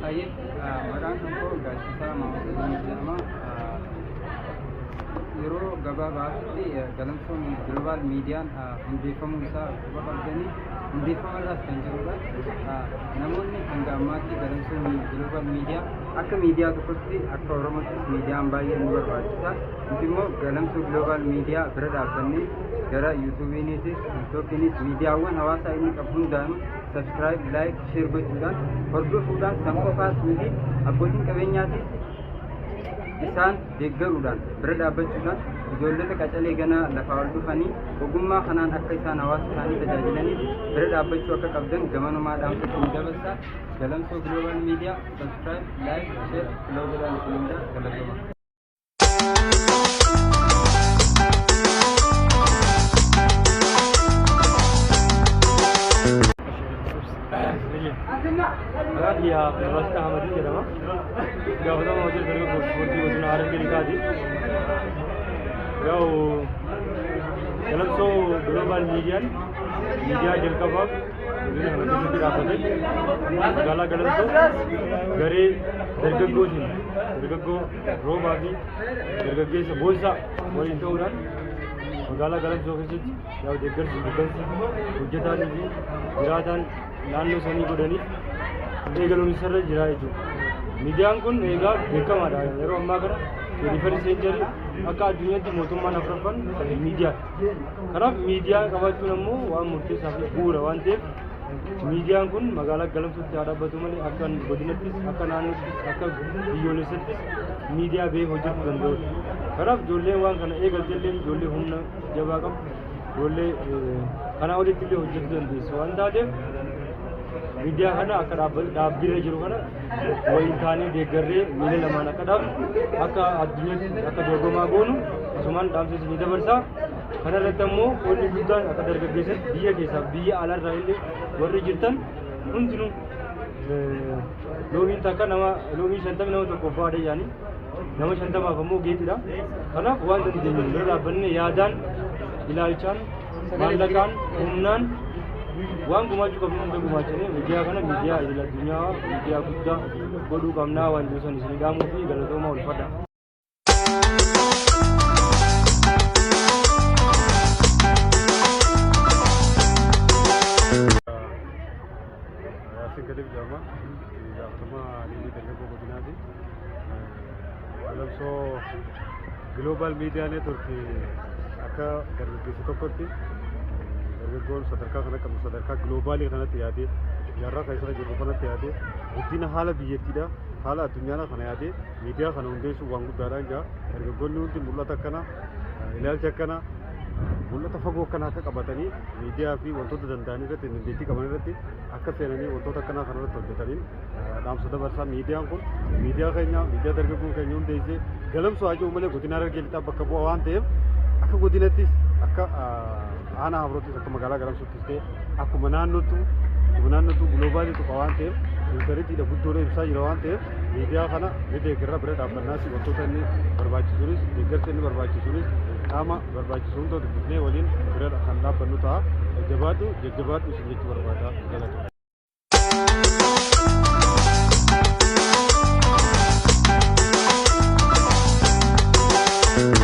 Hayyee, maqaan kan koo Gaaddisaa Maamud jedhama. Yeroo gabaabaatti Galamsoon Global Miidiyaan hundeeffamuu isaa quba qabdanii hundeeffama irraas kan jirudha. Namoonni hanga ammaatti Galamsoon Global Miidiyaa akka miidiyaa tokkotti akka Oromottis miidiyaan baay'ee nu barbaachisa. Nuti immoo Galamsoo Global Miidiyaa bira dhaabbannee gara YouTube'iinis, TikTokiinis miidiyaawwan hawaasaa inni qabu hundaanuu subscribe, like, share gochuudhaan hordofuudhaan san qofaas miti abbootiin qabeenyaatis isaan deeggaruudhaan bira dhaabbachuudhaan ijoollota qacalee ganaa lafaa ol dhufanii ogummaa kanaan akka isaan hawaasa isaanii tajaajilaniif bira dhaabbachuu akka qabdan gamanumaa dhaamsa isin dabarsa. Galamsoo Global Media subscribe, like, share, follow godhaan isin hundaa galatoomaa. Maqaan kiyya Abdulbasit Ahmadii jedhama. Gaafatamaa hojii dargaggoo ispoortii godina Harargee Lixaati. Yaa'u Galamsoo Global Miidiyaan miidiyaa jalqabaaf godina kana keessatti dhaabbate magaalaa Galamsoo garee dargaggootiin dargaggoo Roobaa fi dargaggeessa Boonsaa waliin ta'uudhaan magaalaa Galamsoo keessatti yaa'u deeggarsi hoggansi hojjetaanii fi jiraataan naannoo sanii godhaniif eegaluun isarra jira jechuudha. Miidiyaan kun eegaa beekamaadha. Yeroo ammaa kana 21st century akka addunyaatti mootummaan afuraffaan miidiyaadha. Kanaaf miidiyaa qabaachuun ammoo waan murteessaa fi bu'uura waan ta'eef miidiyaan kun magaalaa Galamsootti haa dhaabbatu malee akka godinattis, akka naannoottis, akka biyyoolessattis miidiyaa ba'ee hojjechuu danda'udha. Kanaaf ijoolleen waan kana eegalte illee ijoollee humna jabaa qabdu, ijoollee kanaa olitti illee hojjechuu dandeessu waan taateef miidiyaa kana akka dhaabbiirra jiru kana waliin taanee deeggarree miila lamaan akka dhaabnu akka addunyaatti akka dorgomaa goonu asumaan dhaamsa isinii dabarsaa. Kana irratti ammoo qoodni guddaan akka dargaggeessatti biyya keessaa biyya alaarraa illee warri jirtan hundinuu loomiin takka nama loomii shantamii nama tokkoof baadha jedhanii nama shantamaaf ammoo geetidha. Kanaaf waan dandeenyu bira dhaabbannee yaadaan, ilaalchaan, maallaqaan, humnaan waan gumaachuu qabnu hunda gumaachinee miidiyaa kana miidiyaa idil addunyaa miidiyaa guddaa godhuu qabnaa waan jiru san isin dhaamuu fi galatoomaa ulfadha. Yaasin Kadir jedhama. Gaafatamaa liigii dargaggoo godinaati. Galamsoo Global Media Network akka dargaggeessa tokkotti dargaggoon sadarkaa kana qabnu sadarkaa giloobaalii kanatti yaadee jaarraa keessa jirru kanatti yaadee guddina haala biyyattiidha haala addunyaadha kana yaadee miidiyaa kana hundeessuun waan guddaadhaan jira. Dargaggoonni hundi mul'ata akkana ilaalcha akkana mul'ata fagoo akkana akka qabatanii miidiyaa fi wantoota danda'an irratti dandeettii qaban irratti akka seenanii wantoota akkanaa kana irratti hojjetaniin dhaamsa dabarsaa. Miidiyaan kun miidiyaa keenya miidiyaa dargaggoon keenya hundeessee Galamsoo haa jiru malee godina Harargee Lixaa bakka bu'a waan ta'eef akka godinattis akka aanaa Habroottis akka magaalaa Galamsoottis ta'e akkuma naannottu akkuma naannottu giloobaalii tuqa waan ta'eef intarneetiidha guddoodha ibsaa jira waan ta'eef miidiyaa kana ni deeggarra bira dhaabbannaas wantoota inni barbaachisuunis deeggarsa inni barbaachisuunis qaama barbaachisu hunda dubbifnee waliin bira kan dhaabbannu ta'a. Jajjabaadhu jajjabaadhu isin jechuu barbaada. Galatoomna.